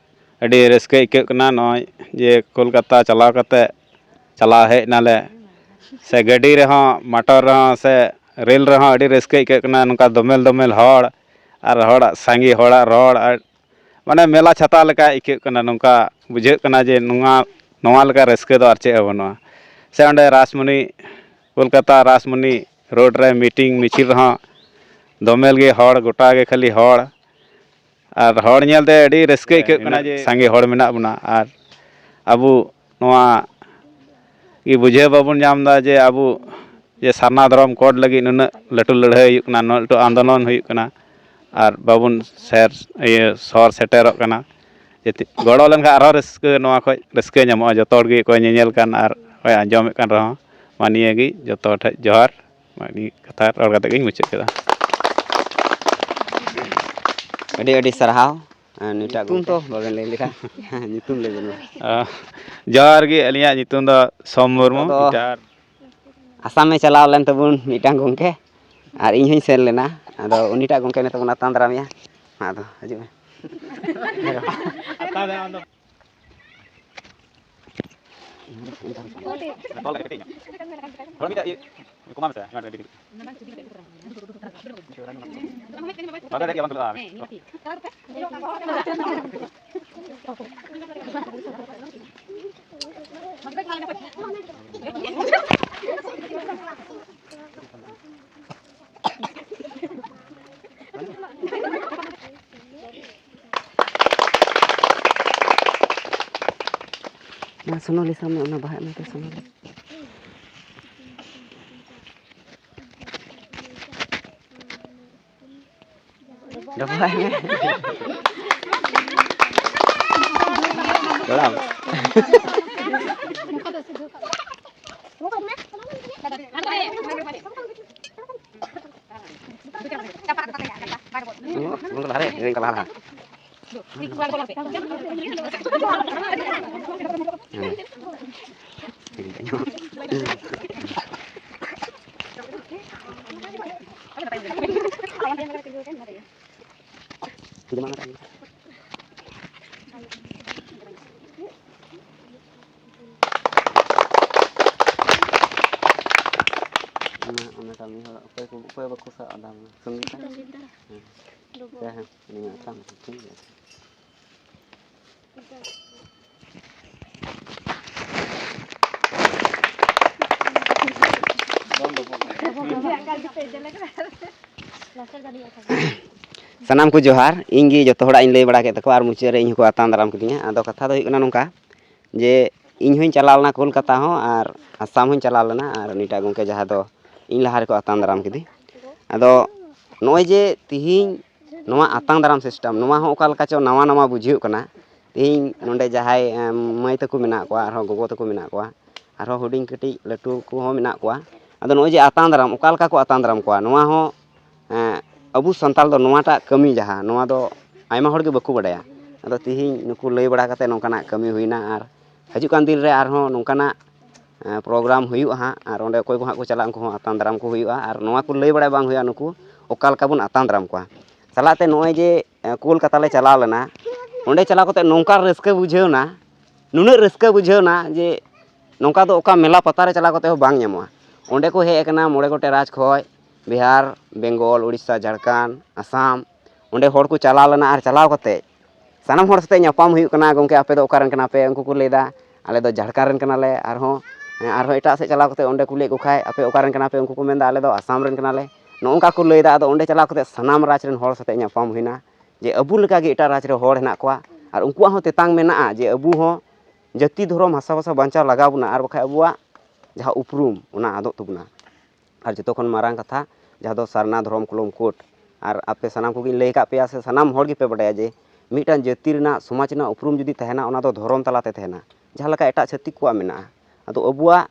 ᱟᱹᱰᱤ ᱨᱟᱹᱥᱠᱟᱹ ᱟᱹᱭᱠᱟᱹᱜ ᱠᱟᱱᱟ᱾ ᱱᱚᱜᱼᱚᱭ ᱡᱮ ᱠᱳᱞᱠᱟᱛᱟ ᱪᱟᱞᱟᱣ ᱠᱟᱛᱮ ᱪᱟᱞᱟᱣ ᱦᱮᱡ ᱱᱟᱞᱮ, ᱥᱮ ᱜᱟᱹᱰᱤ ᱨᱮᱦᱚᱸ, ᱢᱚᱴᱚᱨ ᱨᱮᱦᱚᱸ, ᱥᱮ ᱨᱮᱹᱞ ᱨᱮᱦᱚᱸ ᱟᱹᱰᱤ ᱨᱟᱹᱥᱠᱟᱹ ᱟᱹᱭᱠᱟᱹᱜ ᱠᱟᱱᱟ᱾ ᱱᱚᱝᱠᱟ ᱫᱚᱢᱮᱞ ᱫᱚᱢᱮᱞ ᱦᱚᱲ ᱟᱨ ᱦᱚᱲᱟᱜ ᱥᱟᱸᱜᱮ ᱦᱚᱲᱟᱜ ᱨᱚᱲ ᱟᱨ ᱢᱟᱱᱮ ᱢᱮᱞᱟ ᱪᱷᱟᱛᱟ ᱞᱮᱠᱟ ᱟᱹᱭᱠᱟᱹᱜ ᱠᱟᱱᱟ᱾ ᱱᱚᱝᱠᱟ ᱵᱩᱡᱷᱟᱹᱜ ᱠᱟᱱᱟ ᱡᱮ ᱱᱚᱣᱟ, ᱱᱚᱣᱟ ᱞᱮᱠᱟ ᱨᱟᱹᱥᱠᱟᱹ ᱫᱚ ᱟᱨ ᱪᱮᱫ ᱦᱚᱸ ᱵᱟᱹᱱᱩᱜᱼᱟ᱾ ᱥᱮ ᱚᱸᱰᱮ ᱨᱟᱥᱢᱚᱱᱤ, ᱠᱳᱞᱠᱟᱛᱟ ᱨᱟᱥᱢᱚᱱᱤ ᱨᱳᱰ ᱨᱮ ᱢᱤᱴᱤᱝ ᱢᱤᱪᱷᱤᱞ ᱨᱮᱦᱚᱸ ᱫᱚᱢᱮᱞ ᱜᱮ ᱦᱚᱲ, ᱜᱚᱴᱟ ᱜᱮ ᱠᱷᱟᱹᱞᱤ ᱦᱚᱲ᱾ ᱟᱨ ᱦᱚᱲ ᱧᱮᱞᱛᱮ ᱟᱹᱰᱤ ᱨᱟᱹᱥᱠᱟᱹ ᱟᱹᱭᱠᱟᱹᱜ ᱠᱟᱱᱟ ᱡᱮ ᱥᱟᱸᱜᱮ ᱦᱚᱲ ᱢᱮᱱᱟᱜ ᱵᱚᱱᱟ᱾ ᱟᱨ ᱟᱵᱚ ᱱᱚᱣᱟ ᱜᱮ ᱵᱩᱡᱷᱟᱹᱣ ᱵᱟᱵᱚᱱ ᱧᱟᱢ ᱮᱫᱟ ᱡᱮ ᱟᱵᱚ ᱡᱮ ᱥᱟᱨᱱᱟ ᱫᱷᱚᱨᱚᱢ ᱠᱳᱰ ᱞᱟᱹᱜᱤᱫ ᱱᱩᱱᱟᱹᱜ ᱞᱟᱹᱴᱩ ᱞᱟᱹᱲᱦᱟᱹᱭ ᱦᱩᱭᱩᱜ ᱠᱟᱱᱟ, ᱱᱩᱱᱟᱹᱜ ᱞᱟᱹᱴᱩ ᱟᱱᱫᱳᱞᱚᱱ ᱦᱩᱭᱩᱜ ᱠᱟᱱᱟ, ᱟᱨ ᱵᱟᱵᱚᱱ ᱥᱮᱨ, ᱤᱭᱟᱹ, ᱥᱚᱨ ᱥᱮᱴᱮᱨᱚᱜ ᱠᱟᱱᱟ᱾ ᱡᱮ ᱜᱚᱲᱚ ᱞᱮᱱᱠᱷᱟᱱ ᱟᱨᱦᱚᱸ ᱨᱟᱹᱥᱠᱟᱹ, ᱱᱚᱣᱟ ᱠᱷᱚᱱ ᱨᱟᱹᱥᱠᱟᱹ ᱧᱟᱢᱚᱜᱼᱟ᱾ ᱡᱚᱛᱚ ᱦᱚᱲ ᱜᱮ ᱚᱠᱚᱭ ᱧᱮᱧᱮᱞ ᱠᱟᱱ ᱟᱨ ᱚᱠᱚᱭ ᱟᱸᱡᱚᱢᱮᱫ ᱠᱟᱱ ᱨᱮᱦᱚᱸ, ᱢᱟ ᱱᱤᱭᱟᱹ ᱜᱮ ᱡᱚᱛᱚ ᱦᱚᱲ ᱴᱷᱮᱱ ᱡᱚᱦᱟᱨ᱾ ᱢᱟ ᱱᱤᱭᱟᱹ ᱠᱟᱛᱷᱟ ᱨᱚᱲ ᱠᱟᱛᱮ ᱜᱤᱧ ᱢᱩᱪᱟᱹᱫ ᱠᱮᱫᱟ᱾ ᱟᱹᱰᱤ ᱟᱹᱰᱤ ᱥᱟᱨᱦᱟᱣ᱾ ᱟᱨ ᱱᱩᱭᱴᱟᱜ ᱧᱩᱛᱩᱢ ᱜᱚᱢᱠᱮ ᱛᱚ ᱵᱟᱵᱮᱱ ᱞᱟᱹᱭ ᱞᱮᱫᱟ᱾ ᱦᱮᱸ, ᱧᱩᱛᱩᱢ ᱞᱟᱹᱭ ᱵᱮᱱ ᱢᱟ᱾ ᱟᱦ, ᱡᱚᱦᱟᱨ ᱜᱮ, ᱟᱹᱞᱤᱧᱟᱜ ᱧᱩᱛᱩᱢ ᱫᱚ ᱥᱳᱢ ᱢᱩᱨᱢᱩ᱾ ᱱᱤᱛᱚᱜ ᱫᱚ ᱮᱴᱟᱜ ᱟᱥᱟᱢᱮ ᱪᱟᱞᱟᱣ ᱞᱮᱱ ᱛᱟᱵᱚᱱ ᱢᱤᱫᱴᱟᱝ ᱜᱚᱢᱠᱮ, ᱟᱨ ᱤᱧ ᱦᱚᱸᱧ ᱥᱮᱱ ᱞᱮᱱᱟ᱾ ᱟᱫᱚ ᱩᱱᱤᱴᱟᱜ ᱜᱚᱢᱠᱮ ᱱᱤᱛᱚᱜ ᱵᱚᱱ ᱟᱛᱟᱝ ᱫᱟᱨᱟᱢᱮᱭᱟ᱾ ᱢᱟ ᱟᱫᱚ ᱦᱤᱡᱩᱜ ᱢᱮ᱾ ᱢᱟ ᱥᱳᱱᱟᱞᱤ ᱥᱟᱵ ᱢᱮ, ᱚᱱᱟ ᱵᱟᱦᱟ ᱮᱢᱟᱭ ᱯᱮ ᱥᱳᱱᱟᱞᱤ᱾ ᱰᱚᱵᱚᱜ ᱟᱭ ᱢᱮ᱾ ᱜᱚᱲᱚᱢ᱾ ᱞᱟᱦᱟ ᱨᱮ, ᱞᱟᱦᱟ ᱨᱮ᱾ ᱚᱱᱟ, ᱚᱱᱟ ᱠᱟᱹᱢᱤ ᱦᱚᱲ ᱚᱠᱚᱭ ᱠᱚ, ᱚᱠᱚᱭ ᱵᱟᱠᱚ ᱥᱟᱵ ᱟᱫᱟ? ᱥᱚᱝᱜᱤᱛᱟ? ᱥᱚᱝᱜᱤᱛᱟ᱾ ᱦᱮᱸ᱾ ᱦᱮᱸ, ᱦᱮᱸ, ᱩᱱᱤ ᱢᱟ ᱟᱛᱨᱟᱝ ᱴᱷᱤᱠ ᱜᱮᱭᱟ᱾ ᱥᱟᱱᱟᱢ ᱠᱚ ᱡᱚᱦᱟᱨ᱾ ᱤᱧ ᱜᱮ ᱡᱚᱛᱚ ᱦᱚᱲᱟᱜ ᱤᱧ ᱞᱟᱹᱭ ᱵᱟᱲᱟ ᱠᱮᱫ ᱛᱟᱠᱚᱣᱟ ᱟᱨ ᱢᱩᱪᱟᱹᱫ ᱨᱮ ᱤᱧ ᱦᱚᱸᱠᱚ ᱟᱛᱟᱝ ᱫᱟᱨᱟᱢ ᱠᱤᱫᱤᱧᱟ᱾ ᱟᱫᱚ ᱠᱟᱛᱷᱟ ᱫᱚ ᱦᱩᱭᱩᱜ ᱠᱟᱱᱟ ᱱᱚᱝᱠᱟ, ᱡᱮ ᱤᱧ ᱦᱚᱸᱧ ᱪᱟᱞᱟᱣ ᱞᱮᱱᱟ ᱠᱳᱞᱠᱟᱛᱟ ᱦᱚᱸ ᱟᱨ ᱟᱥᱟᱢ ᱦᱚᱸᱧ ᱪᱟᱞᱟᱣ ᱞᱮᱱᱟ, ᱟᱨ ᱩᱱᱤᱴᱟᱜ ᱜᱚᱢᱠᱮ ᱡᱟᱦᱟᱸ ᱫᱚ ᱤᱧ ᱞᱟᱦᱟ ᱨᱮᱠᱚ ᱟᱛᱟᱝ ᱫᱟᱨᱟᱢ ᱠᱮᱫᱮ᱾ ᱟᱫᱚ ᱱᱚᱜᱼᱚᱭ ᱡᱮ ᱛᱤᱦᱤᱧ ᱱᱚᱣᱟ ᱟᱛᱟᱝ ᱫᱟᱨᱟᱢ system, ᱱᱚᱣᱟ ᱦᱚᱸ ᱚᱠᱟ ᱞᱮᱠᱟ ᱪᱚ ᱱᱟᱣᱟ ᱱᱟᱣᱟ ᱵᱩᱡᱷᱟᱹᱜ ᱠᱟᱱᱟ᱾ ᱛᱤᱦᱤᱧ ᱱᱚᱰᱮ ᱡᱟᱦᱟᱸᱭ, ᱮᱢ, ᱢᱟᱹᱭ ᱛᱟᱠᱚ ᱢᱮᱱᱟᱜ ᱠᱚᱣᱟ, ᱟᱨᱦᱚᱸ ᱜᱚᱜᱚ ᱛᱟᱠᱚ ᱢᱮᱱᱟᱜ ᱠᱚᱣᱟ, ᱟᱨᱦᱚᱸ ᱦᱩᱰᱤᱧ ᱠᱟᱹᱴᱤᱡ ᱞᱟᱹᱴᱩ ᱠᱚᱦᱚᱸ ᱢᱮᱱᱟᱜ ᱠᱚᱣᱟ᱾ ᱟᱫᱚ ᱱᱚᱜᱼᱚᱭ ᱡᱮ ᱟᱛᱟᱝ ᱫᱟᱨᱟᱢ, ᱚᱠᱟ ᱞᱮᱠᱟ ᱠᱚ ᱟᱛᱟᱝ ᱫᱟᱨᱟᱢ ᱠᱚᱣᱟ, ᱱᱚᱣᱟ ᱦᱚᱸ, ᱮᱸ, ᱟᱵᱚ ᱥᱟᱱᱛᱟᱲ ᱫᱚ ᱱᱚᱣᱟᱴᱟᱜ ᱠᱟᱹᱢᱤ ᱡᱟᱦᱟᱸ, ᱱᱚᱣᱟ ᱫᱚ ᱟᱭᱢᱟ ᱦᱚᱲ ᱜᱮ ᱵᱟᱠᱚ ᱵᱟᱰᱟᱭᱟ᱾ ᱟᱫᱚ ᱛᱤᱦᱤᱧ ᱱᱩᱠᱩ ᱞᱟᱹᱭ ᱵᱟᱲᱟ ᱠᱟᱛᱮ ᱱᱚᱝᱠᱟᱱᱟᱜ ᱠᱟᱹᱢᱤ ᱦᱩᱭᱱᱟ, ᱟᱨ ᱦᱤᱡᱩᱜ ᱠᱟᱱ ᱫᱤᱱ ᱨᱮ ᱟᱨᱦᱚᱸ ᱱᱚᱝᱠᱟᱱᱟᱜ, ᱮᱸ, program ᱦᱩᱭᱩᱜᱼᱟ ᱦᱟᱸᱜ, ᱟᱨ ᱚᱸᱰᱮ ᱚᱠᱚᱭ ᱠᱚ ᱦᱟᱸᱜ ᱠᱚ ᱪᱟᱞᱟᱜᱼᱟ, ᱩᱱᱠᱩ ᱦᱚᱸ ᱟᱛᱟᱝ ᱫᱟᱨᱟᱢ ᱠᱚ ᱦᱩᱭᱩᱜᱼᱟ, ᱟᱨ ᱱᱚᱣᱟ ᱠᱚ ᱞᱟᱹᱭ ᱵᱟᱲᱟᱭ ᱵᱟᱝ ᱦᱩᱭᱩᱜᱼᱟ, ᱱᱩᱠᱩ ᱚᱠᱟ ᱞᱮᱠᱟ ᱵᱚᱱ ᱟᱛᱟᱝ ᱫᱟᱨᱟᱢ ᱠᱚᱣᱟ᱾ ᱥᱟᱞᱟᱜ ᱛᱮ ᱱᱚᱜᱼᱚᱭ ᱡᱮ, ᱮᱸ, ᱠᱳᱞᱠᱟᱛᱟ ᱞᱮ ᱪᱟᱞᱟᱣ ᱞᱮᱱᱟ, ᱚᱸᱰᱮ ᱪᱟᱞᱟᱣ ᱠᱟᱛᱮ ᱱᱚᱝᱠᱟ ᱨᱟᱹᱥᱠᱟᱹ ᱵᱩᱡᱷᱟᱹᱣ ᱮᱱᱟ, ᱱᱩᱱᱟᱹᱜ ᱨᱟᱹᱥᱠᱟᱹ ᱵᱩᱡᱷᱟᱹᱣ ᱮᱱᱟ ᱡᱮ ᱱᱚᱝᱠᱟ ᱫᱚ ᱚᱠᱟ ᱢᱮᱞᱟ ᱯᱟᱛᱟ ᱨᱮ ᱪᱟᱞᱟᱣ ᱠᱟᱛᱮ ᱦᱚᱸ ᱵᱟᱝ ᱧᱟᱢᱚᱜᱼᱟ᱾ ᱚᱸᱰᱮ ᱠᱚ ᱦᱮᱡ ᱟᱠᱟᱱᱟ ᱢᱚᱬᱮ ᱜᱚᱴᱮᱡ ᱨᱟᱡᱽ ᱠᱷᱚᱡ, ᱵᱤᱦᱟᱨ, ᱵᱮᱝᱜᱚᱞ, ᱩᱲᱤᱥᱥᱟ, ᱡᱷᱟᱲᱠᱷᱚᱸᱰ, ᱟᱥᱟᱢ, ᱚᱸᱰᱮ ᱦᱚᱲ ᱠᱚ ᱪᱟᱞᱟᱣ ᱞᱮᱱᱟ ᱟᱨ ᱪᱟᱞᱟᱣ ᱠᱟᱛᱮ ᱥᱟᱱᱟᱢ ᱦᱚᱲ ᱥᱟᱛᱮ ᱧᱟᱯᱟᱢ ᱦᱩᱭᱩᱜ ᱠᱟᱱᱟ, "ᱜᱚᱢᱠᱮ, ᱟᱯᱮ ᱫᱚ ᱚᱠᱟ ᱨᱮᱱ ᱠᱟᱱᱟ ᱯᱮ?" ᱩᱱᱠᱩ ᱠᱚ ᱞᱟᱹᱭᱫᱟ, "ᱟᱞᱮ ᱫᱚ ᱡᱷᱟᱲᱠᱷᱚᱸᱰ ᱨᱮᱱ ᱠᱟᱱᱟᱞᱮ", ᱟᱨᱦᱚᱸ, ᱟᱨᱦᱚᱸ ᱮᱴᱟᱜ ᱥᱮᱫ ᱪᱟᱞᱟᱣ ᱠᱟᱛᱮ ᱚᱸᱰᱮ ᱠᱩᱞᱤᱭᱮᱫ ᱠᱚ ᱠᱷᱟᱡ, "ᱟᱯᱮ ᱚᱠᱟ ᱨᱮᱱ ᱠᱟᱱᱟ ᱯᱮ?" ᱩᱱᱠᱩ ᱠᱚ ᱢᱮᱱᱫᱟ, "ᱟᱞᱮ ᱫᱚ ᱟᱥᱟᱢ ᱨᱮᱱ ᱠᱟᱱᱟᱞᱮ᱾" ᱱᱚᱜᱼᱚ ᱱᱚᱝᱠᱟ ᱠᱚ ᱞᱟᱹᱭᱫᱟ᱾ ᱟᱫᱚ ᱚᱸᱰᱮ ᱪᱟᱞᱟᱣ ᱠᱟᱛᱮ ᱥᱟᱱᱟᱢ ᱨᱟᱡᱽ ᱨᱮᱱ ᱦᱚᱲ ᱥᱟᱛᱮ ᱧᱟᱯᱟᱢ ᱦᱩᱭᱱᱟ ᱡᱮ ᱟᱵᱚ ᱞᱮᱠᱟ ᱜᱮ ᱮᱴᱟᱜ ᱨᱟᱡᱽ ᱨᱮ ᱦᱚᱲ ᱦᱮᱱᱟᱜ ᱠᱚᱣᱟ ᱟᱨ ᱩᱱᱠᱩᱣᱟᱜ ᱦᱚᱸ ᱛᱮᱛᱟᱝ ᱢᱮᱱᱟᱜᱼᱟ ᱡᱮ ᱟᱵᱚ ᱦᱚᱸ ᱡᱟᱹᱛᱤ, ᱫᱷᱚᱨᱚᱢ, ᱵᱷᱟᱥᱟ, ᱵᱷᱟᱥᱟ ᱵᱟᱧᱪᱟᱣ ᱞᱟᱜᱟᱣ ᱵᱚᱱᱟ, ᱟᱨ ᱵᱟᱠᱷᱟᱡ ᱟᱵᱚᱣᱟᱜ ᱡᱟᱦᱟᱸ ᱩᱯᱨᱩᱢ, ᱚᱱᱟ ᱟᱫᱚᱜ ᱛᱟᱵᱚᱱᱟ᱾ ᱟᱨ ᱡᱚᱛᱚ ᱠᱷᱚᱱ ᱢᱟᱨᱟᱝ ᱠᱟᱛᱷᱟ, ᱡᱟᱦᱟᱸ ᱫᱚ ᱥᱟᱨᱱᱟ ᱫᱷᱚᱨᱚᱢ ᱠᱚᱞᱚᱢ ᱠᱳᱰ, ᱟᱨ ᱟᱯᱮ ᱥᱟᱱᱟᱢ ᱠᱚᱜᱮᱧ ᱞᱟᱹᱭ ᱟᱠᱟᱫ ᱯᱮᱭᱟ ᱥᱮ ᱥᱟᱱᱟᱢ ᱦᱚᱲ ᱜᱮᱯᱮ ᱵᱟᱰᱟᱭᱟ ᱡᱮ ᱢᱤᱫᱴᱟᱝ ᱡᱟᱹᱛᱤ ᱨᱮᱱᱟᱜ, ᱥᱚᱢᱟᱡᱽ ᱨᱮᱱᱟᱜ ᱩᱯᱨᱩᱢ ᱡᱩᱫᱤ ᱛᱟᱦᱮᱱᱟ, ᱚᱱᱟ ᱫᱚ ᱫᱷᱚᱨᱚᱢ ᱛᱟᱞᱟᱛᱮ ᱛᱟᱦᱮᱱᱟ, ᱡᱟᱦᱟᱸ ᱞᱮᱠᱟ ᱮᱴᱟᱜ ᱪᱷᱟᱹᱛᱤᱠ ᱠᱚᱣᱟᱜ ᱢᱮᱱᱟᱜᱼᱟ᱾ ᱟᱫᱚ ᱟᱵᱚᱣᱟᱜ,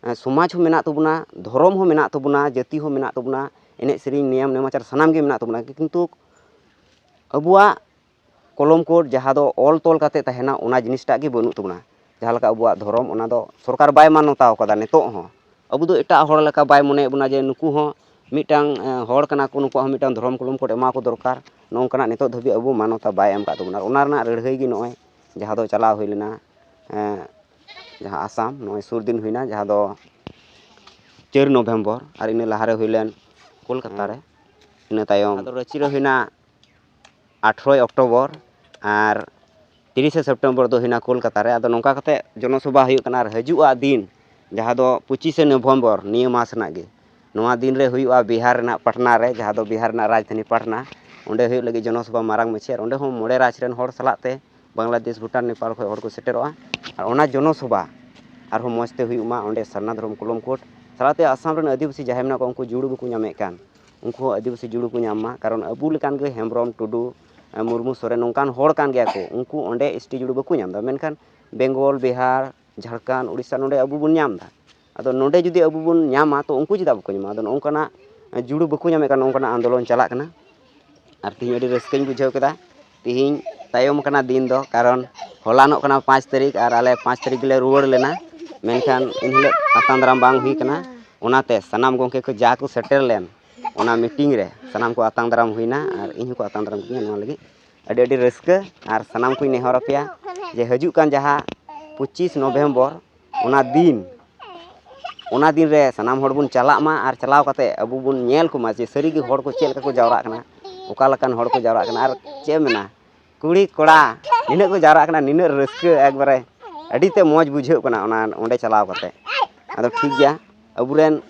ᱮ, ᱥᱚᱢᱟᱡᱽ ᱦᱚᱸ ᱢᱮᱱᱟᱜ ᱛᱟᱵᱚᱱᱟ, ᱫᱷᱚᱨᱚᱢ ᱦᱚᱸ ᱢᱮᱱᱟᱜ ᱛᱟᱵᱚᱱᱟ, ᱡᱟᱹᱛᱤ ᱦᱚᱸ ᱢᱮᱱᱟᱜ ᱛᱟᱵᱚᱱᱟ, ᱮᱱᱮᱡ ᱥᱮᱨᱮᱧ, ᱱᱤᱭᱚᱢ ᱱᱮᱢᱟᱪᱟᱨ ᱥᱟᱱᱟᱢ ᱜᱮ ᱢᱮᱱᱟᱜ ᱛᱟᱵᱚᱱᱟ, ᱠᱤᱱᱛᱩ ᱟᱵᱚᱣᱟᱜ ᱠᱚᱞᱚᱢ ᱠᱳᱰ ᱡᱟᱦᱟᱸ ᱫᱚ ᱚᱞ ᱛᱚᱞ ᱠᱟᱛᱮ ᱛᱟᱦᱮᱱᱟ, ᱚᱱᱟ ᱡᱤᱱᱤᱥᱴᱟᱜ ᱜᱮ ᱵᱟᱹᱱᱩᱜ ᱛᱟᱵᱚᱱᱟ᱾ ᱡᱟᱦᱟᱸ ᱞᱮᱠᱟ ᱟᱵᱚᱣᱟᱜ ᱫᱷᱚᱨᱚᱢ, ᱚᱱᱟ ᱫᱚ ᱥᱚᱨᱠᱟᱨ ᱵᱟᱭ ᱢᱟᱱᱚᱛᱟᱣ ᱠᱟᱫᱟ ᱱᱤᱛᱚᱜ ᱦᱚᱸ᱾ ᱟᱵᱚ ᱫᱚ ᱮᱴᱟᱜ ᱦᱚᱲ ᱞᱮᱠᱟ ᱵᱟᱭ ᱢᱚᱱᱮᱭᱮᱫ ᱵᱚᱱᱟ ᱡᱮ ᱱᱩᱠᱩ ᱦᱚᱸ ᱢᱤᱫᱴᱟᱝ, ᱮ, ᱦᱚᱲ ᱠᱟᱱᱟ ᱠᱚ, ᱱᱩᱠᱩᱣᱟᱜ ᱦᱚᱸ ᱢᱤᱫᱴᱟᱝ ᱫᱷᱚᱨᱚᱢ ᱠᱚᱞᱚᱢ ᱠᱳᱰ ᱮᱢᱟ ᱠᱚ ᱫᱚᱨᱠᱟᱨ᱾ ᱱᱚᱝᱠᱟᱱᱟᱜ ᱱᱤᱛᱚᱜ ᱫᱷᱟᱹᱵᱤᱡ ᱟᱵᱚ ᱢᱟᱱᱚᱛᱟ ᱵᱟᱭ ᱮᱢ ᱠᱟᱫ ᱛᱟᱵᱚᱱᱟ᱾ ᱟᱨ ᱚᱱᱟ ᱨᱮᱱᱟᱜ ᱞᱟᱹᱲᱦᱟᱹᱭ ᱜᱮ ᱱᱚᱜᱼᱚᱭ ᱡᱟᱦᱟᱸ ᱫᱚ ᱪᱟᱞᱟᱣ ᱦᱩᱭ ᱞᱮᱱᱟ, ᱮ, ᱡᱟᱦᱟᱸ ᱟᱥᱟᱢ, ᱱᱚᱜᱼᱚᱭ ᱥᱩᱨ ᱫᱤᱱ ᱦᱩᱭᱱᱟ, ᱡᱟᱦᱟᱸ ᱫᱚ ᱪᱟᱹᱨ ᱱᱚᱵᱷᱮᱢᱵᱚᱨ, ᱟᱨ ᱤᱱᱟᱹ ᱞᱟᱦᱟᱨᱮ ᱦᱩᱭ ᱞᱮᱱ ᱠᱳᱞᱠᱟᱛᱟ ᱨᱮ, ᱤᱱᱟᱹ ᱛᱟᱭᱚᱢ ᱟᱫᱚ ᱨᱟᱺᱪᱤ ᱨᱮ ᱦᱩᱭᱱᱟ ᱟᱴᱷᱨᱚᱭ ᱚᱠᱴᱳᱵᱚᱨ, ᱟᱨ ᱛᱤᱨᱤᱥᱮ ᱥᱮᱯᱴᱮᱢᱵᱚᱨ ᱫᱚ ᱦᱩᱭᱱᱟ ᱠᱳᱞᱠᱟᱛᱟ ᱨᱮ᱾ ᱟᱫᱚ ᱱᱚᱝᱠᱟ ᱠᱟᱛᱮ ᱡᱚᱱᱚᱥᱚᱵᱷᱟ ᱦᱩᱭᱩᱜ ᱠᱟᱱᱟ᱾ ᱟᱨ ᱦᱤᱡᱩᱜᱼᱟ ᱫᱤᱱ, ᱡᱟᱦᱟᱸ ᱫᱚ ᱯᱚᱸᱪᱤᱥᱮ ᱱᱚᱵᱷᱮᱢᱵᱚᱨ, ᱱᱤᱭᱟᱹ ᱢᱟᱥ ᱨᱮᱱᱟᱜ ᱜᱮ, ᱱᱚᱣᱟ ᱫᱤᱱ ᱨᱮ ᱦᱩᱭᱩᱜᱼᱟ ᱵᱤᱦᱟᱨ ᱨᱮᱱᱟᱜ ᱯᱟᱴᱱᱟ ᱨᱮ, ᱡᱟᱦᱟᱸ ᱫᱚ ᱵᱤᱦᱟᱨ ᱨᱮᱱᱟᱜ ᱨᱟᱡᱽᱫᱷᱟᱱᱤ ᱯᱟᱴᱱᱟ᱾ ᱚᱸᱰᱮ ᱦᱩᱭᱩᱜ ᱞᱟᱹᱜᱤᱫ ᱡᱚᱱᱚᱥᱚᱵᱷᱟ ᱢᱟᱨᱟᱝ ᱢᱟᱹᱪᱷᱤ᱾ ᱟᱨ ᱚᱸᱰᱮ ᱦᱚᱸ ᱢᱚᱬᱮ ᱨᱟᱡᱽ ᱨᱮᱱ ᱦᱚᱲ ᱥᱟᱞᱟᱜ ᱛᱮ ᱵᱟᱝᱞᱟᱫᱮᱥ, ᱵᱷᱩᱴᱟᱱ, ᱱᱮᱯᱟᱞ ᱠᱷᱚᱱ ᱦᱚᱲ ᱠᱚ ᱥᱮᱴᱮᱨᱚᱜᱼᱟ᱾ ᱟᱨ ᱚᱱᱟ ᱡᱚᱱᱚᱥᱚᱵᱷᱟ ᱟᱨᱦᱚᱸ ᱢᱚᱡᱽ ᱛᱮ ᱦᱩᱭᱩᱜ ᱢᱟ, ᱚᱸᱰᱮ ᱥᱟᱨᱱᱟ ᱫᱷᱚᱨᱚᱢ ᱠᱚᱞᱚᱢ ᱠᱳᱰ ᱥᱟᱞᱟᱜ ᱛᱮ ᱟᱥᱟᱢ ᱨᱮᱱ ᱟᱹᱫᱤᱵᱟᱹᱥᱤ ᱡᱟᱦᱟᱸᱭ ᱢᱮᱱᱟᱜ ᱠᱚᱣᱟ, ᱩᱱᱠᱩ ᱡᱩᱲᱩ ᱵᱟᱠᱚ ᱧᱟᱢᱮᱫ ᱠᱟᱱ, ᱩᱱᱠᱩ ᱦᱚᱸ ᱟᱹᱫᱤᱵᱟᱹᱥᱤ ᱡᱩᱲᱩ ᱠᱚ ᱧᱟᱢ ᱢᱟ᱾ ᱠᱟᱨᱚᱱ ᱟᱵᱚ ᱞᱮᱠᱟᱱ ᱜᱮ ᱦᱮᱢᱵᱨᱚᱢ, ᱴᱩᱰᱩ, ᱢᱩᱨᱢᱩ, ᱥᱚᱨᱮᱱ ᱱᱚᱝᱠᱟᱱ ᱦᱚᱲ ᱠᱟᱱ ᱜᱮᱭᱟ ᱠᱚ᱾ ᱩᱱᱠᱩ ᱚᱸᱰᱮ ᱮᱥ ᱴᱤ ᱡᱩᱲᱩ ᱵᱟᱠᱚ ᱧᱟᱢ ᱮᱫᱟ, ᱢᱮᱱᱠᱷᱟᱱ ᱵᱮᱝᱜᱚᱞ, ᱵᱤᱦᱟᱨ, ᱡᱷᱟᱲᱠᱷᱚᱸᱰ, ᱩᱲᱤᱥᱥᱟ, ᱱᱚᱸᱰᱮ ᱟᱵᱚ ᱵᱚᱱ ᱧᱟᱢ ᱮᱫᱟ᱾ ᱟᱫᱚ ᱱᱚᱸᱰᱮ ᱡᱩᱫᱤ ᱟᱵᱚ ᱵᱚᱱ ᱧᱟᱢᱟ, ᱛᱚ ᱩᱱᱠᱩ ᱪᱮᱫᱟᱜ ᱵᱟᱠᱚ ᱧᱟᱢᱟ? ᱟᱫᱚ ᱱᱚᱝᱠᱟᱱᱟᱜ ᱡᱩᱲᱩ ᱵᱟᱠᱚ ᱧᱟᱢᱮᱫ ᱠᱟᱱ, ᱱᱚᱝᱠᱟᱱᱟᱜ ᱟᱱᱫᱳᱞᱚᱱ ᱪᱟᱞᱟᱜ ᱠᱟᱱᱟ᱾ ᱟᱨ ᱛᱮᱦᱮᱧ ᱟᱹᱰᱤ ᱨᱟᱹᱥᱠᱟᱹᱧ ᱵᱩᱡᱷᱟᱹᱣ ᱠᱮᱫᱟ᱾ ᱛᱮᱦᱮᱧ ᱛᱟᱭᱚᱢ ᱠᱟᱱᱟ ᱫᱤᱱ ᱫᱚ, ᱠᱟᱨᱚᱱ ᱦᱚᱞᱟᱱᱚᱜ ᱠᱟᱱᱟ ᱯᱟᱸᱪ ᱛᱟᱹᱨᱤᱠᱷ ᱟᱨ ᱟᱞᱮ ᱯᱟᱸᱪ ᱛᱟᱹᱨᱤᱠᱷ ᱜᱮᱞᱮ ᱨᱩᱣᱟᱹᱲ ᱞᱮᱱᱟ᱾ ᱢᱮᱱᱠᱷᱟᱱ ᱮᱱᱦᱤᱞᱳᱜ ᱟᱛᱟᱝ ᱫᱟᱨᱟᱢ ᱵᱟᱝ ᱦᱩᱭ ᱠᱟᱱᱟ᱾ ᱚᱱᱟᱛᱮ ᱥᱟᱱᱟᱢ ᱜᱚᱢᱠᱮ ᱠᱚ ᱡᱟ ᱠᱚ ᱥᱮᱴᱮᱨ ᱞᱮᱱ, ᱚᱱᱟ ᱢᱤᱴᱤᱝ ᱨᱮ ᱥᱟᱱᱟᱢ ᱠᱚ ᱟᱛᱟᱝ ᱫᱟᱨᱟᱢ ᱦᱩᱭᱱᱟ ᱟᱨ ᱤᱧ ᱦᱚᱸᱠᱚ ᱟᱛᱟᱝ ᱫᱟᱨᱟᱢ ᱠᱤᱫᱤᱧᱟ᱾ ᱱᱚᱣᱟ ᱞᱟᱹᱜᱤᱫ ᱟᱹᱰᱤ ᱟᱹᱰᱤ ᱨᱟᱹᱥᱠᱟᱹ᱾ ᱟᱨ ᱥᱟᱱᱟᱢ ᱠᱚᱧ ᱱᱮᱦᱚᱨ ᱟᱯᱮᱭᱟ ᱡᱮ ᱦᱤᱡᱩᱜ ᱠᱟᱱ ᱡᱟᱦᱟᱸ ᱯᱚᱸᱪᱤᱥ ᱱᱚᱵᱷᱮᱢᱵᱚᱨ, ᱚᱱᱟ ᱫᱤᱱ, ᱚᱱᱟ ᱫᱤᱱ ᱨᱮ ᱥᱟᱱᱟᱢ ᱦᱚᱲ ᱵᱚᱱ ᱪᱟᱞᱟᱜ ᱢᱟ ᱟᱨ ᱪᱟᱞᱟᱣ ᱠᱟᱛᱮ ᱟᱵᱚ ᱵᱚᱱ ᱧᱮᱞ ᱠᱚᱢᱟ ᱡᱮ ᱥᱟᱹᱨᱤᱜᱮ ᱦᱚᱲ ᱠᱚ ᱪᱮᱫ ᱞᱮᱠᱟ ᱠᱚ ᱡᱟᱣᱨᱟᱜ ᱠᱟᱱᱟ, ᱚᱠᱟ ᱞᱮᱠᱟᱱ ᱦᱚᱲ ᱠᱚ ᱡᱟᱣᱨᱟᱜ ᱠᱟᱱᱟ᱾ ᱟᱨ ᱪᱮᱫ ᱮᱢ ᱢᱮᱱᱟ, ᱠᱩᱲᱤ ᱠᱚᱲᱟ ᱱᱤᱱᱟᱹᱜ ᱠᱚ ᱡᱟᱣᱨᱟᱜ ᱠᱟᱱᱟ, ᱱᱤᱱᱟᱹᱜ ᱨᱟᱹᱥᱠᱟᱹ, ᱮᱠᱵᱟᱨᱮ ᱟᱹᱰᱤ ᱛᱮ ᱢᱚᱡᱽ ᱵᱩᱡᱷᱟᱹᱜ ᱠᱟᱱᱟ ᱚᱱᱟ ᱚᱸᱰᱮ ᱪᱟᱞᱟᱣ ᱠᱟᱛᱮ᱾ ᱟᱫᱚ ᱴᱷᱤᱠ ᱜᱮᱭᱟ, ᱟᱵᱚᱨᱮᱱ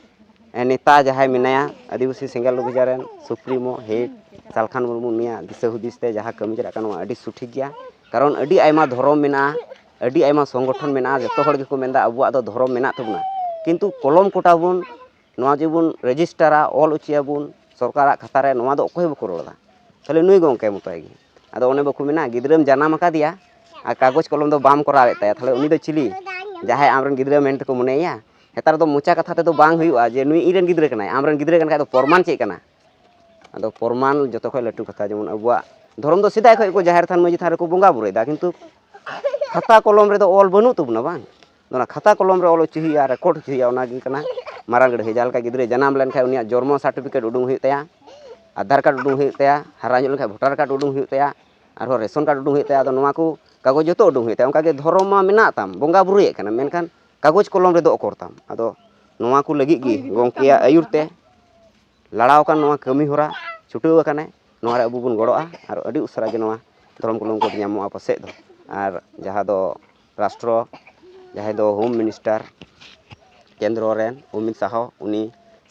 ᱱᱮᱛᱟ ᱡᱟᱦᱟᱸᱭ ᱢᱮᱱᱟᱭᱟ, ᱟᱹᱫᱤᱵᱟᱹᱥᱤ ᱥᱮᱸᱜᱮᱞ ᱚᱵᱷᱤᱡᱟᱱ ᱨᱮᱱ ᱥᱩᱯᱨᱤᱢᱳ ᱦᱮᱰ ᱥᱟᱞᱠᱷᱟᱱ ᱢᱩᱨᱢᱩ, ᱩᱱᱤᱭᱟᱜ ᱫᱤᱥᱟᱹ ᱦᱩᱫᱤᱥ ᱛᱮ ᱡᱟᱦᱟᱸ ᱠᱟᱹᱢᱤ ᱪᱟᱞᱟᱜ ᱠᱟᱱᱟ, ᱱᱚᱣᱟ ᱟᱹᱰᱤ ᱥᱚᱴᱷᱤᱠ ᱜᱮᱭᱟ᱾ ᱠᱟᱨᱚᱱ ᱟᱹᱰᱤ ᱟᱭᱢᱟ ᱫᱷᱚᱨᱚᱢ ᱢᱮᱱᱟᱜᱼᱟ, ᱟᱹᱰᱤ ᱟᱭᱢᱟ ᱥᱚᱝᱜᱚᱴᱷᱚᱱ ᱢᱮᱱᱟᱜᱼᱟ, ᱡᱚᱛᱚ ᱦᱚᱲ ᱜᱮᱠᱚ ᱢᱮᱱᱫᱟ ᱟᱵᱚᱣᱟᱜ ᱫᱚ ᱫᱷᱚᱨᱚᱢ ᱢᱮᱱᱟᱜ ᱛᱟᱵᱚᱱᱟ, ᱠᱤᱱᱛᱩ ᱠᱚᱞᱚᱢ ᱠᱚᱴᱟ ᱵᱚᱱ, ᱱᱚᱣᱟ ᱡᱮᱵᱚᱱ ᱨᱮᱡᱤᱥᱴᱟᱨᱟ, ᱚᱞ ᱦᱚᱪᱚᱭᱟᱵᱚᱱ ᱥᱚᱨᱠᱟᱨᱟᱜ ᱠᱷᱟᱛᱟ ᱨᱮ, ᱱᱚᱣᱟ ᱫᱚ ᱚᱠᱚᱭ ᱦᱚᱸ ᱵᱟᱠᱚ ᱨᱚᱲ ᱮᱫᱟ᱾ ᱛᱟᱦᱞᱮ ᱱᱩᱭ ᱜᱚᱢᱠᱮ ᱢᱚᱛᱚᱭ ᱜᱮ᱾ ᱟᱫᱚ ᱚᱱᱮ ᱵᱟᱠᱚ ᱢᱮᱱᱟ, ᱜᱤᱫᱽᱨᱟᱹᱢ ᱡᱟᱱᱟᱢ ᱟᱠᱟᱫᱮᱭᱟ ᱟᱨ ᱠᱟᱜᱚᱡᱽ ᱠᱚᱞᱚᱢ ᱫᱚ ᱵᱟᱢ ᱠᱚᱨᱟᱣᱮᱫ ᱛᱟᱭᱟ, ᱛᱟᱦᱞᱮ ᱩᱱᱤ ᱫᱚ ᱪᱤᱞᱤ? ᱡᱟᱦᱟᱸᱭ ᱟᱢᱨᱮᱱ ᱜᱤᱫᱽᱨᱟᱹ ᱢᱮᱱ ᱛᱮᱠᱚ ᱢᱚᱱᱮᱭᱮᱭᱟ᱾ ᱱᱮᱛᱟᱨ ᱫᱚ ᱢᱚᱪᱟ ᱠᱟᱛᱷᱟ ᱛᱮᱫᱚ ᱵᱟᱝ ᱦᱩᱭᱩᱜᱼᱟ ᱡᱮ ᱱᱩᱭ ᱤᱧᱨᱮᱱ ᱜᱤᱫᱽᱨᱟᱹ ᱠᱟᱱᱟᱭ, ᱟᱢᱨᱮᱱ ᱜᱤᱫᱽᱨᱟᱹ ᱠᱟᱱ ᱠᱷᱟᱡ ᱫᱚ ᱯᱨᱚᱢᱟᱱ ᱪᱮᱫ ᱠᱟᱱᱟ? ᱟᱫᱚ ᱯᱨᱚᱢᱟᱱ ᱡᱚᱛᱚ ᱠᱷᱚᱱ ᱞᱟᱹᱴᱩ ᱠᱟᱛᱷᱟ, ᱡᱮᱢᱚᱱ ᱟᱵᱚᱣᱟᱜ ᱫᱷᱚᱨᱚᱢ ᱫᱚ ᱥᱮᱫᱟᱭ ᱠᱷᱚᱱ ᱠᱚ ᱡᱟᱦᱮᱨ ᱛᱷᱟᱱ ᱢᱟᱹᱡᱷᱤ ᱛᱷᱟᱱ ᱨᱮᱠᱚ ᱵᱚᱸᱜᱟ ᱵᱩᱨᱩᱭᱮᱫᱟ, ᱠᱤᱱᱛᱩ ᱠᱷᱟᱛᱟ ᱠᱚᱞᱚᱢ ᱨᱮᱫᱚ ᱚᱞ ᱵᱟᱹᱱᱩᱜ ᱛᱟᱵᱚᱱᱟ, ᱵᱟᱝ? ᱚᱱᱟ ᱠᱷᱟᱛᱟ ᱠᱚᱞᱚᱢ ᱨᱮ ᱚᱞ ᱦᱚᱪᱚᱭ ᱦᱩᱭᱩᱜᱼᱟ, ᱨᱮᱠᱚᱨᱰ ᱦᱚᱪᱚᱭ ᱦᱩᱭᱩᱜᱼᱟ, ᱚᱱᱟ ᱜᱮ ᱠᱟᱱᱟ ᱢᱟᱨᱟᱝ ᱞᱟᱹᱲᱦᱟᱹᱭ᱾ ᱡᱟᱦᱟᱸ ᱞᱮᱠᱟ ᱜᱤᱫᱽᱨᱟᱹ ᱡᱟᱱᱟᱢ ᱞᱮᱱᱠᱷᱟᱱ ᱩᱱᱤᱭᱟᱜ ᱡᱚᱱᱢᱚ ᱥᱟᱨᱴᱤᱯᱷᱤᱠᱮᱴ ᱩᱰᱩᱝ ᱦᱩᱭᱩᱜ ᱛᱟᱭᱟ, ᱟᱫᱷᱟᱨ ᱠᱟᱨᱰ ᱩᱰᱩᱝ ᱦᱩᱭᱩᱜ ᱛᱟᱭᱟ, ᱦᱟᱨᱟ ᱧᱚᱜ ᱞᱮᱱᱠᱷᱟᱱ ᱵᱷᱳᱴᱟᱨ ᱠᱟᱨᱰ ᱩᱰᱩᱝ ᱦᱩᱭᱩᱜ ᱛᱟᱭᱟ, ᱟᱨᱦᱚᱸ ᱨᱮᱥᱚᱱ ᱠᱟᱨᱰ ᱩᱰᱩᱝ ᱦᱩᱭᱩᱜ ᱛᱟᱭᱟ᱾ ᱟᱫᱚ ᱱᱚᱣᱟ ᱠᱚ ᱠᱟᱜᱚᱡᱽ ᱡᱚᱛᱚ ᱩᱰᱩᱝ ᱦᱩᱭᱩᱜ ᱛᱟᱭᱟ᱾ ᱚᱱᱠᱟ ᱜᱮ ᱫᱷᱚᱨᱚᱢ ᱢᱟ ᱢᱮᱱᱟᱜ ᱛᱟᱢ, ᱵᱚᱸᱜᱟ ᱵᱩᱨᱩᱭᱮᱫ ᱠᱟᱱᱟᱢ, ᱢᱮᱱᱠᱷᱟᱱ ᱠᱟᱜᱚᱡᱽ ᱠᱚᱞᱚᱢ ᱨᱮᱫᱚ ᱚᱠᱚᱨ ᱛᱟᱢ? ᱟᱫᱚ ᱱᱚᱣᱟ ᱠᱚ ᱞᱟᱹᱜᱤᱫ ᱜᱮ ᱜᱚᱢᱠᱮᱭᱟᱜ ᱟᱹᱭᱩᱨ ᱛᱮ ᱞᱟᱲᱟᱣ ᱟᱠᱟᱱ ᱱᱚᱣᱟ ᱠᱟᱹᱢᱤ ᱦᱚᱨᱟ ᱪᱷᱩᱴᱟᱹᱣ ᱟᱠᱟᱱᱟᱭ᱾ ᱱᱚᱣᱟ ᱨᱮ ᱟᱵᱚ ᱵᱚᱱ ᱜᱚᱲᱚᱜᱼᱟ ᱟᱨ ᱟᱹᱰᱤ ᱩᱥᱟᱹᱨᱟ ᱜᱮ ᱱᱚᱣᱟ ᱫᱷᱚᱨᱚᱢ ᱠᱚᱞᱚᱢ ᱠᱳᱰ ᱧᱟᱢᱚᱜᱼᱟ ᱯᱟᱥᱮᱡ ᱫᱚ᱾ ᱟᱨ ᱡᱟᱦᱟᱸ ᱫᱚ ᱨᱟᱥᱴᱨᱚ, ᱡᱟᱦᱟᱸᱭ ᱫᱚ ᱦᱳᱢ ᱢᱤᱱᱤᱥᱴᱟᱨ ᱠᱮᱱᱫᱨᱚ ᱨᱮᱱ ᱚᱢᱤᱛ ᱥᱟᱦᱚ, ᱩᱱᱤ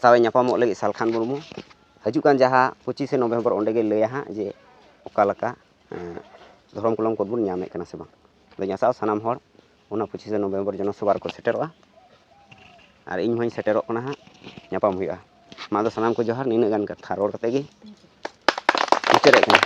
ᱥᱟᱶ ᱮ ᱧᱟᱯᱟᱢᱚᱜ ᱞᱟᱹᱜᱤᱫ ᱥᱟᱞᱠᱷᱟᱱ ᱢᱩᱨᱢᱩ ᱦᱤᱡᱩᱜ ᱠᱟᱱ ᱡᱟᱦᱟᱸ ᱯᱚᱸᱪᱤᱥᱮ ᱱᱚᱵᱷᱮᱢᱵᱚᱨ, ᱚᱸᱰᱮ ᱜᱮ ᱞᱟᱹᱭᱟ ᱦᱟᱸᱜ ᱡᱮ ᱚᱠᱟ ᱞᱮᱠᱟ ᱫᱷᱚᱨᱚᱢ ᱠᱚᱞᱚᱢ ᱠᱳᱰ ᱵᱚᱱ ᱧᱟᱢᱮᱫ ᱠᱟᱱᱟ ᱥᱮ ᱵᱟᱝ᱾ ᱟᱫᱚᱧ ᱟᱥᱟᱜᱼᱟ ᱥᱟᱱᱟᱢ ᱦᱚᱲ ᱚᱱᱟ ᱯᱚᱸᱪᱤᱥᱮ ᱱᱚᱵᱷᱮᱢᱵᱚᱨ ᱡᱮᱱᱚ ᱥᱚᱵᱷᱟ ᱨᱮᱠᱚ ᱥᱮᱴᱮᱨᱚᱜᱼᱟ᱾ ᱟᱨ ᱤᱧ ᱦᱚᱸᱧ ᱥᱮᱴᱮᱨᱚᱜ ᱠᱟᱱᱟ ᱦᱟᱸᱜ, ᱧᱟᱯᱟᱢ ᱦᱩᱭᱩᱜᱼᱟ᱾ ᱢᱟ ᱟᱫᱚ ᱥᱟᱱᱟᱢ ᱠᱚ ᱡᱚᱦᱟᱨ, ᱱᱤᱱᱟᱹᱜ ᱜᱟᱱ ᱠᱟᱛᱷᱟ ᱨᱚᱲ ᱠᱟᱛᱮ ᱜᱮ ᱢᱩᱪᱟᱹᱫᱮᱫ ᱠᱟᱱᱟ᱾